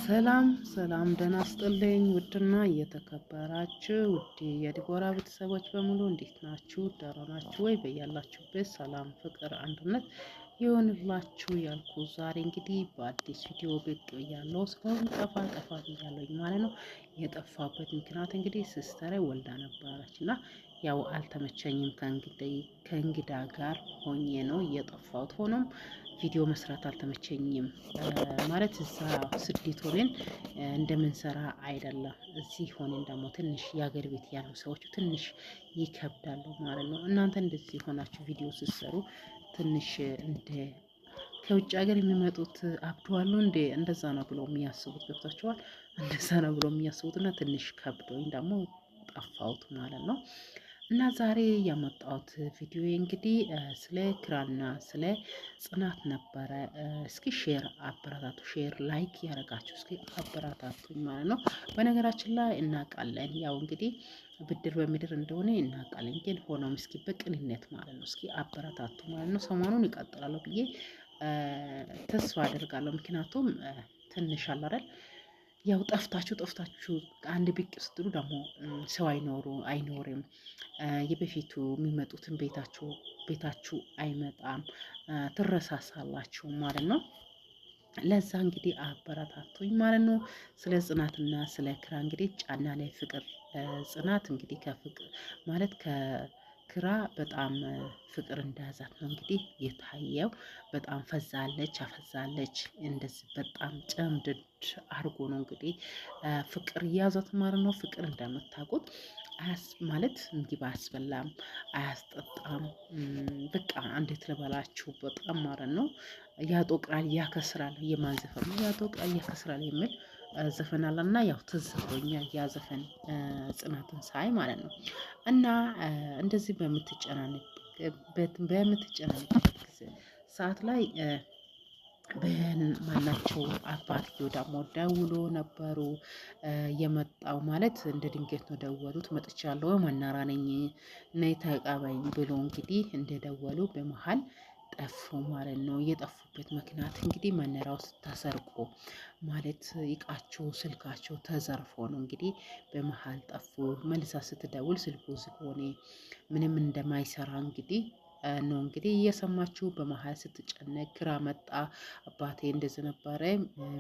ሰላም ሰላም፣ ደህና ስጥልኝ። ውድና እየተከበራችሁ ውድ የዲቦራ ቤተሰቦች በሙሉ እንዴት ናችሁ? ደህና ናችሁ ወይ? በያላችሁበት ሰላም፣ ፍቅር፣ አንድነት ይሆንላችሁ ያልኩ ዛሬ እንግዲህ በአዲስ ቪዲዮ ብቅ ብያለሁ። ስለሆነ ጠፋ ጠፋ ብያለሁኝ ማለት ነው። የጠፋበት ምክንያት እንግዲህ sister ኤ ወልዳ ነበረች እና ያው አልተመቸኝም፣ ከእንግዳ ጋር ሆኜ ነው እየጠፋሁት። ሆኖም ቪዲዮ መስራት አልተመቸኝም። ማለት እዛ ስደት ሆነን እንደምንሰራ አይደለም። እዚህ ሆነን ደግሞ ትንሽ የሀገር ቤት ያሉ ሰዎች ትንሽ ይከብዳሉ ማለት ነው። እናንተ እንደዚህ ሆናችሁ ቪዲዮ ስትሰሩ ትንሽ እንደ ከውጭ ሀገር የሚመጡት አብደዋሉ እንደ እንደዛ ነው ብሎ የሚያስቡት ገብቷቸዋል። እንደዛ ነው ብሎ የሚያስቡት እና ትንሽ ከብዶኝ ደግሞ ጠፋሁት ማለት ነው። እና ዛሬ ያመጣሁት ቪዲዮ እንግዲህ ስለ ኪራና ስለ ጽናት ነበረ። እስኪ share አበረታቱ፣ share like ያደረጋችሁ እስኪ አበረታቱኝ ማለት ነው። በነገራችን ላይ እናውቃለን፣ ያው እንግዲህ ብድር በምድር እንደሆነ እናውቃለን። ግን ሆኖም እስኪ በቅንነት ማለት ነው እስኪ አበረታቱ ማለት ነው። ሰሞኑን ይቀጥላለሁ ብዬ ተስፋ አደርጋለሁ። ምክንያቱም ትንሽ አለ አይደል፣ ያው ጠፍታችሁ ጠፍታችሁ አንድ ብቅ ስትሉ ደግሞ ሰው አይኖሩ አይኖርም። የበፊቱ የሚመጡትን ቤታችሁ ቤታችሁ አይመጣም፣ ትረሳሳላችሁ ማለት ነው። ለዛ እንግዲህ አበረታቱኝ ማለት ነው። ስለ ጽናትና ስለ ኪራ እንግዲህ ጫና ላይ ፍቅር ጽናት እንግዲህ ከፍቅር ማለት ከኪራ በጣም ፍቅር እንዳያዛት ነው እንግዲህ የታየው። በጣም ፈዛለች፣ አፈዛለች። እንደዚህ በጣም ጨምድድ አድርጎ ነው እንግዲህ ፍቅር እያዛት ማለት ነው። ፍቅር እንደምታውቁት ማለት ምግብ አያስበላም፣ አያስጠጣም። በቃ እንዴት ልበላችሁ በጣም ማለት ነው ያጦቅራል፣ ያከስራል። የማን ዘፈን ነው? ያጦቅራል፣ ያከስራል የሚል ዘፈን አለና ያው ትዝ ብሎኛል ያ ዘፈን ጽናትን ሳይ ማለት ነው። እና እንደዚህ በምትጨናነቅበት ጊዜ ሰዓት ላይ ማናቸው አባትየው ደግሞ ደውሎ ነበሩ የመጣው ማለት እንደ ድንገት ነው ደወሉት። መጥቻለሁ፣ መናራ ነኝ፣ ነይ ተቀበይኝ ብሎ እንግዲህ እንደደወሉ በመሀል ጠፉ ማለት ነው። የጠፉበት ምክንያት እንግዲህ መነራ ውስጥ ተሰርቆ ማለት እቃቸው ስልካቸው ተዘርፎ ነው እንግዲህ በመሀል ጠፉ። መልሳ ስትደውል ስልኩ ዝግ ሆነ፣ ምንም እንደማይሰራ እንግዲህ ነው እንግዲህ እየሰማችሁ በመሀል ስትጨነቅ ግራ መጣ። አባቴ እንደዚህ ነበረ፣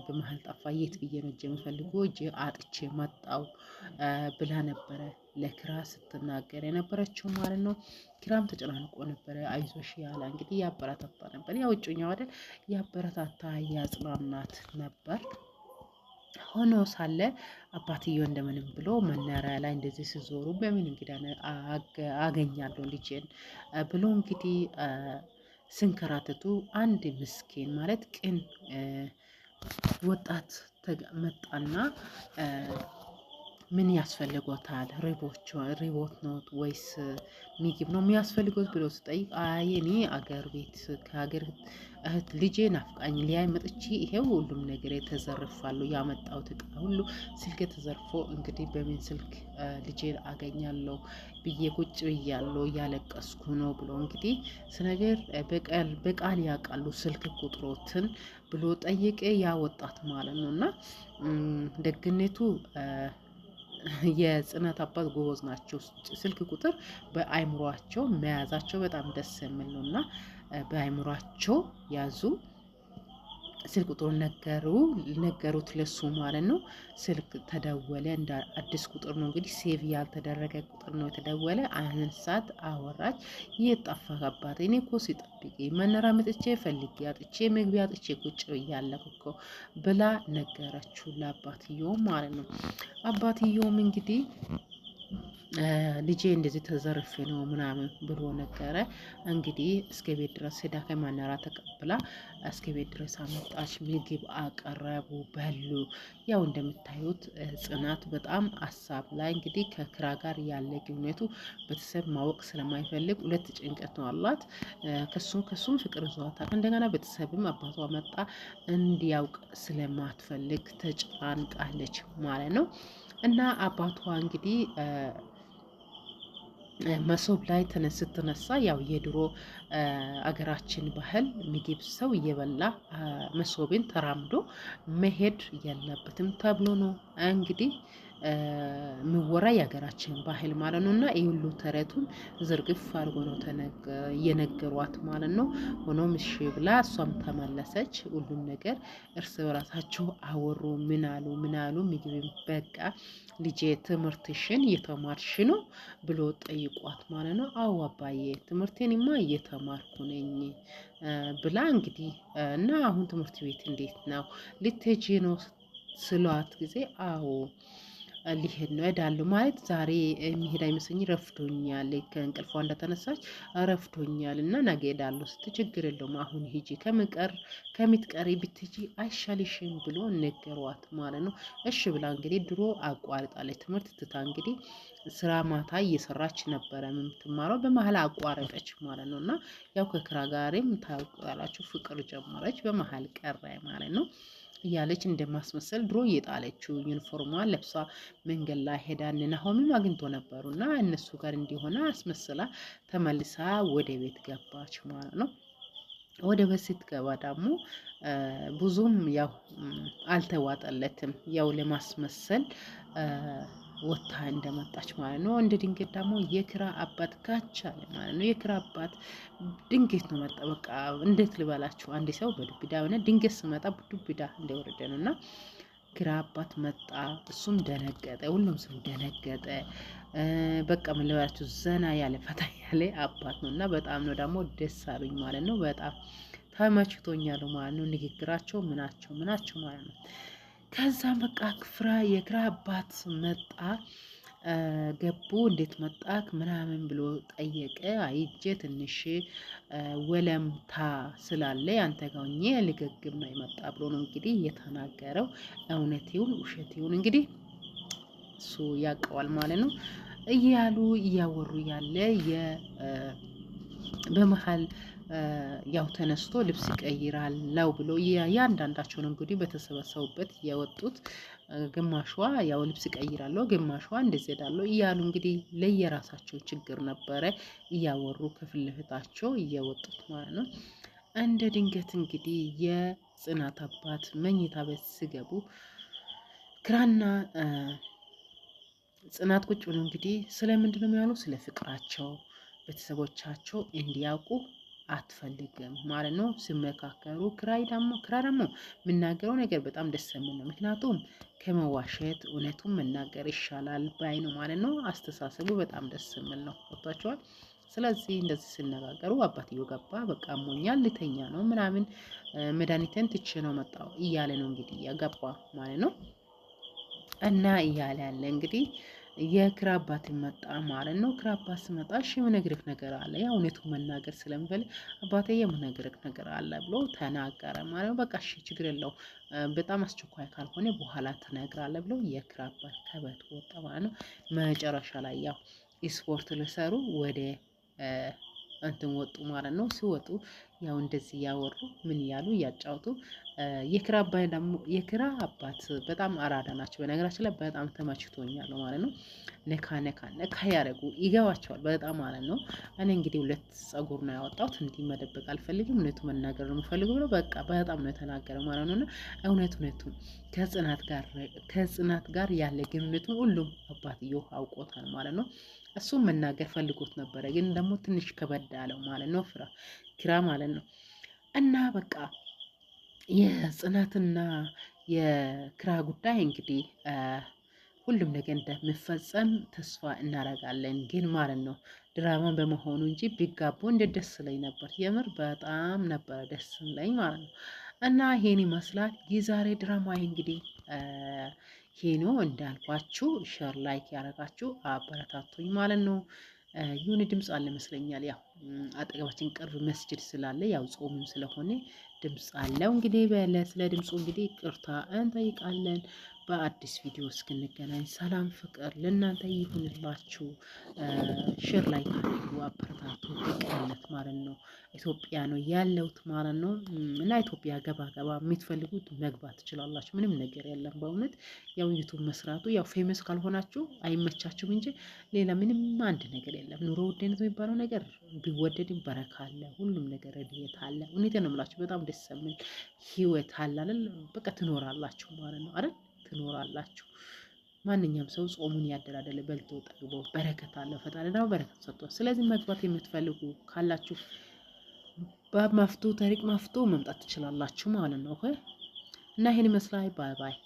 በመሀል ጠፋ፣ የት ብዬ ነው እጅ የምፈልገው፣ እጅ አጥቼ መጣው ብላ ነበረ ለኪራ ስትናገር የነበረችው ማለት ነው። ኪራም ተጨናንቆ ነበረ። አይዞሽ ያለ እንግዲህ ያበረታታ ነበር። ያው እጮኛው አይደል፣ ያበረታታ ያጽናናት ነበር። ሆኖ ሳለ አባትየው እንደምንም ብሎ መናሪያ ላይ እንደዚህ ሲዞሩ በምን እንግዳ አገኛለሁ ልጄን ብሎ እንግዲህ ስንከራተቱ አንድ ምስኪን ማለት ቅን ወጣት መጣና ምን ያስፈልጎታል? ሪቦት ነው ወይስ ምግብ ነው የሚያስፈልጎት ብሎ ስጠይቅ፣ አይ እኔ አገር ቤት ከሀገር እህት ልጄ ናፍቃኝ ሊያይ መጥቼ ይሄው ሁሉም ነገር ተዘርፋለሁ፣ ያመጣሁት እቃ ሁሉ ስልክ ተዘርፎ እንግዲህ በምን ስልክ ልጄን አገኛለሁ ብዬ ቁጭ ብያለሁ፣ እያለቀስኩ ነው ብሎ እንግዲህ ስነገር በቃል ያውቃሉ ስልክ ቁጥሮትን ብሎ ጠየቀ። ያ ወጣት ማለት ነው። እና ደግነቱ የጽናት አባት ጎበዝ ናቸው። ስልክ ቁጥር በአይምሯቸው መያዛቸው በጣም ደስ የሚል ነው እና በአይምሯቸው ያዙ። ስልክ ቁጥሩን ነገሩት ለሱ ማለት ነው። ስልክ ተደወለ። እንደ አዲስ ቁጥር ነው እንግዲህ save ያልተደረገ ቁጥር ነው የተደወለ። አንሳት፣ አወራች። የት ጠፋህ አባቴ? እኔ እኮ ሲጠብቅ መነራ መጥቼ ፈልጌ አጥቼ ምግብ አጥቼ ቁጭ ብያለሁ እኮ ብላ ነገረችው ለአባትየው ማለት ነው። አባትየውም እንግዲህ ልጄ እንደዚህ ተዘርፌ ነው ምናምን ብሎ ነገረ። እንግዲህ እስከ ቤት ድረስ ሄዳ ከማናራ ተቀብላ እስከ ቤት ድረስ አመጣች። ምግብ አቀረቡ፣ በሉ። ያው እንደምታዩት ጽናት በጣም አሳብ ላይ እንግዲህ ከኪራ ጋር ያለ ግንኙነቱ ቤተሰብ ማወቅ ስለማይፈልግ ሁለት ጭንቀት ነው አላት። ከሱም ፍቅር ይዟታል። እንደገና ቤተሰብም አባቷ መጣ እንዲያውቅ ስለማትፈልግ ተጨናንቃለች ማለት ነው። እና አባቷ እንግዲህ መሶብ ላይ ስትነሳ ያው የድሮ አገራችን ባህል ምግብ ሰው እየበላ መሶብን ተራምዶ መሄድ የለበትም ተብሎ ነው እንግዲህ ምወራ የሀገራችን ባህል ማለት ነው። እና ይህ ሁሉ ተረቱን ዝርግፍ አድርጎ ነው የነገሯት ማለት ነው። ሆኖም እሺ ብላ እሷም ተመለሰች። ሁሉም ነገር እርስ በራሳቸው አወሩ። ምን አሉ ምን አሉ፣ ምግብ በቃ ልጄ ትምህርትሽን እየተማርሽ ነው ብሎ ጠይቋት ማለት ነው። አዎ አባዬ ትምህርቴንማ እየተማርኩ ነኝ ብላ እንግዲህ እና አሁን ትምህርት ቤት እንዴት ነው ልትሄጂ ነው ስሏት ጊዜ አዎ ሊሄድ ነው እሄዳለሁ ማለት ዛሬ የሚሄድ አይመስለኝ ረፍዶኛል። ከእንቅልፏ እንደተነሳች ረፍዶኛል እና ነገ እሄዳለሁ ስትል ችግር የለውም አሁን ሂጂ ከምቀር ከምትቀሪ ብትሄጂ አይሻልሽም ብሎ ነገሯት ማለት ነው። እሺ ብላ እንግዲህ ድሮ አቋርጣለች ትምህርት ትታ እንግዲህ ስራ ማታ እየሰራች ነበረ የምትማረው፣ በመሀል አቋረጠች ማለት ነው። እና ያው ከክራ ጋርም ታውቃላችሁ ፍቅር ጀመረች፣ በመሀል ቀረ ማለት ነው። እያለች እንደማስመሰል ድሮ እየጣለችው ዩኒፎርሟን ለብሳ መንገድ ላይ ሄዳ ናሆምም አግኝቶ ነበሩ እና እነሱ ጋር እንዲሆነ አስመስላ ተመልሳ ወደ ቤት ገባች ማለት ነው። ወደ ቤት ስትገባ ደግሞ ብዙም ያው አልተዋጠለትም። ያው ለማስመሰል ወታ እንደመጣች ማለት ነው። እንደ ድንገት ደግሞ የክራ አባት ካች አለ ማለት ነው። የክራ አባት ድንገት ነው መጣ። በቃ እንዴት ልበላችሁ፣ አንድ ሰው በዱብዳ ሆነ ድንገት ስመጣ ዱብዳ እንደወረደ ነው እና ክራ አባት መጣ። እሱም ደነገጠ፣ ሁሉም ሰው ደነገጠ። በቃ ምን ልበላችሁ፣ ዘና ያለ ፈታ ያለ አባት ነው እና በጣም ነው ደግሞ ደስ አሉኝ ማለት ነው። በጣም ተመችቶኛል ማለት ነው። ንግግራቸው ምናቸው ምናቸው ማለት ነው። ከዛም በቃ ክፍራ የክራ አባት መጣ። ገቡ። እንዴት መጣክ ምናምን ብሎ ጠየቀ። አይጄ ትንሽ ወለምታ ስላለ ያንተ ጋር ሆኜ ልገግም ነው የመጣ ብሎ ነው እንግዲህ የተናገረው። እውነት ይሁን ውሸት ይሁን እንግዲህ እሱ ያውቀዋል ማለት ነው። እያሉ እያወሩ ያለ በመሀል ያው ተነስቶ ልብስ ይቀይራለው ብሎ ያንዳንዳቸውን እንግዲህ በተሰበሰቡበት እያወጡት ግማሿ ያው ልብስ እቀይራለሁ፣ ግማሿ እንደዚህ እሄዳለሁ እያሉ እንግዲህ ለየራሳቸው ችግር ነበረ እያወሩ ከፊት ለፊታቸው እያወጡት ማለት ነው። እንደ ድንገት እንግዲህ የጽናት አባት መኝታ ቤት ሲገቡ ክራና ጽናት ቁጭ ብሎ እንግዲህ ስለምንድን ነው የሚያሉ ስለ ፍቅራቸው ቤተሰቦቻቸው እንዲያውቁ አትፈልግም ማለት ነው። ሲመካከሩ ክራይ ደግሞ ክራ ደግሞ የምናገረው ነገር በጣም ደስ የሚል ነው። ምክንያቱም ከመዋሸት እውነቱን መናገር ይሻላል ባይ ነው ማለት ነው። አስተሳሰቡ በጣም ደስ የሚል ነው። ወጥቷቸዋል። ስለዚህ እንደዚህ ሲነጋገሩ አባትዮ ገባ። በቃ አሞኛል ልተኛ ነው ምናምን መድኃኒቴን ትቼ ነው መጣው እያለ ነው እንግዲህ ያገባ ማለት ነው። እና እያለ ያለ እንግዲህ የክራ አባት መጣ ማለት ነው። ክራ አባት ስመጣ እሺ የምነግርህ ነገር አለ፣ ያው እውነቱን መናገር ስለምፈልግ አባቴ የምነግርህ ነገር አለ ብሎ ተናገረ ማለት ነው። በቃ እሺ ችግር የለው በጣም አስቸኳይ ካልሆነ በኋላ ትነግራለህ ብሎ የክራ አባት ከቤት ወጣ ማለት ነው። መጨረሻ ላይ ያው ስፖርት ሊሰሩ ወደ እንትን ወጡ ማለት ነው። ሲወጡ ያው እንደዚህ እያወሩ ምን እያሉ እያጫወቱ የክራ አባት ደግሞ የክራ አባት በጣም አራዳ ናቸው። በነገራችን ላይ በጣም ተመችቶኛል ማለት ነው። ነካ ነካ ነካ ያደረጉ ይገባቸዋል በጣም ማለት ነው። እኔ እንግዲህ ሁለት ጸጉር ነው ያወጣሁት፣ እንዲህ መደበቅ አልፈልግም፣ እውነቱ መናገር ነው የምፈልገው ብሎ በቃ በጣም ነው የተናገረው ማለት ነው። እና እውነት እውነቱን ከጽናት ጋር ያለ ግንኙነቱን ሁሉም አባትየው አውቆታል ማለት ነው። እሱም መናገር ፈልጎት ነበረ፣ ግን ደግሞ ትንሽ ከበድ አለው ማለት ነው። ፍራ ኪራ ማለት ነው። እና በቃ የጽናትና የክራ ጉዳይ እንግዲህ ሁሉም ነገር እንደሚፈጸም ተስፋ እናደርጋለን። ግን ማለት ነው ድራማ በመሆኑ እንጂ ቢጋቡ እንደ ደስ ላይ ነበር። የምር በጣም ነበረ ደስ ላይ ማለት ነው። እና ይሄን ይመስላል የዛሬ ድራማ እንግዲህ ይሄ ነው እንዳልኳችሁ። Share like ያደረጋችሁ አበረታቱኝ ማለት ነው። የሆነ ድምፅ አለ መስለኛል። ያው አጠገባችን ቅርብ መስጅድ ስላለ ያው ጾምም ስለሆነ ድምፅ አለው። እንግዲህ ስለ ድምፁ እንግዲህ ይቅርታ እንጠይቃለን። በአዲስ ቪዲዮ እስክንገናኝ ሰላም ፍቅር ለእናንተ ይሁንላችሁ። Share like አድርጉ፣ አበረታቱ። በቅንነት ማለት ነው። ኢትዮጵያ ነው ያለሁት ማለት ነው። እና ኢትዮጵያ ገባ ገባ የምትፈልጉት መግባት ትችላላችሁ። ምንም ነገር የለም በእውነት። ያው YouTube መስራቱ ያው famous ካልሆናችሁ አይመቻችሁም እንጂ ሌላ ምንም አንድ ነገር የለም። ኑሮ ውድነት የሚባለው ነገር ቢወደድም በረካ አለ፣ ሁሉም ነገር ረድኤት አለ። እውነቴን ነው የምላችሁ። በጣም ደስ የሚል ህይወት አለ አይደል? በቃ ትኖራላችሁ ማለት ነው አይደል? ትኖራላችሁ። ማንኛውም ሰው ጾሙን ያደላደለ በልቶ ጠግቦ በረከት አለ። ፈጣሪ ደግሞ በረከት ሰጥቷል። ስለዚህ መግባት የምትፈልጉ ካላችሁ በመፍቱ ተሪቅ መፍቱ መምጣት ትችላላችሁ ማለት ነው። እና ይሄን ይመስላል። Bye bye።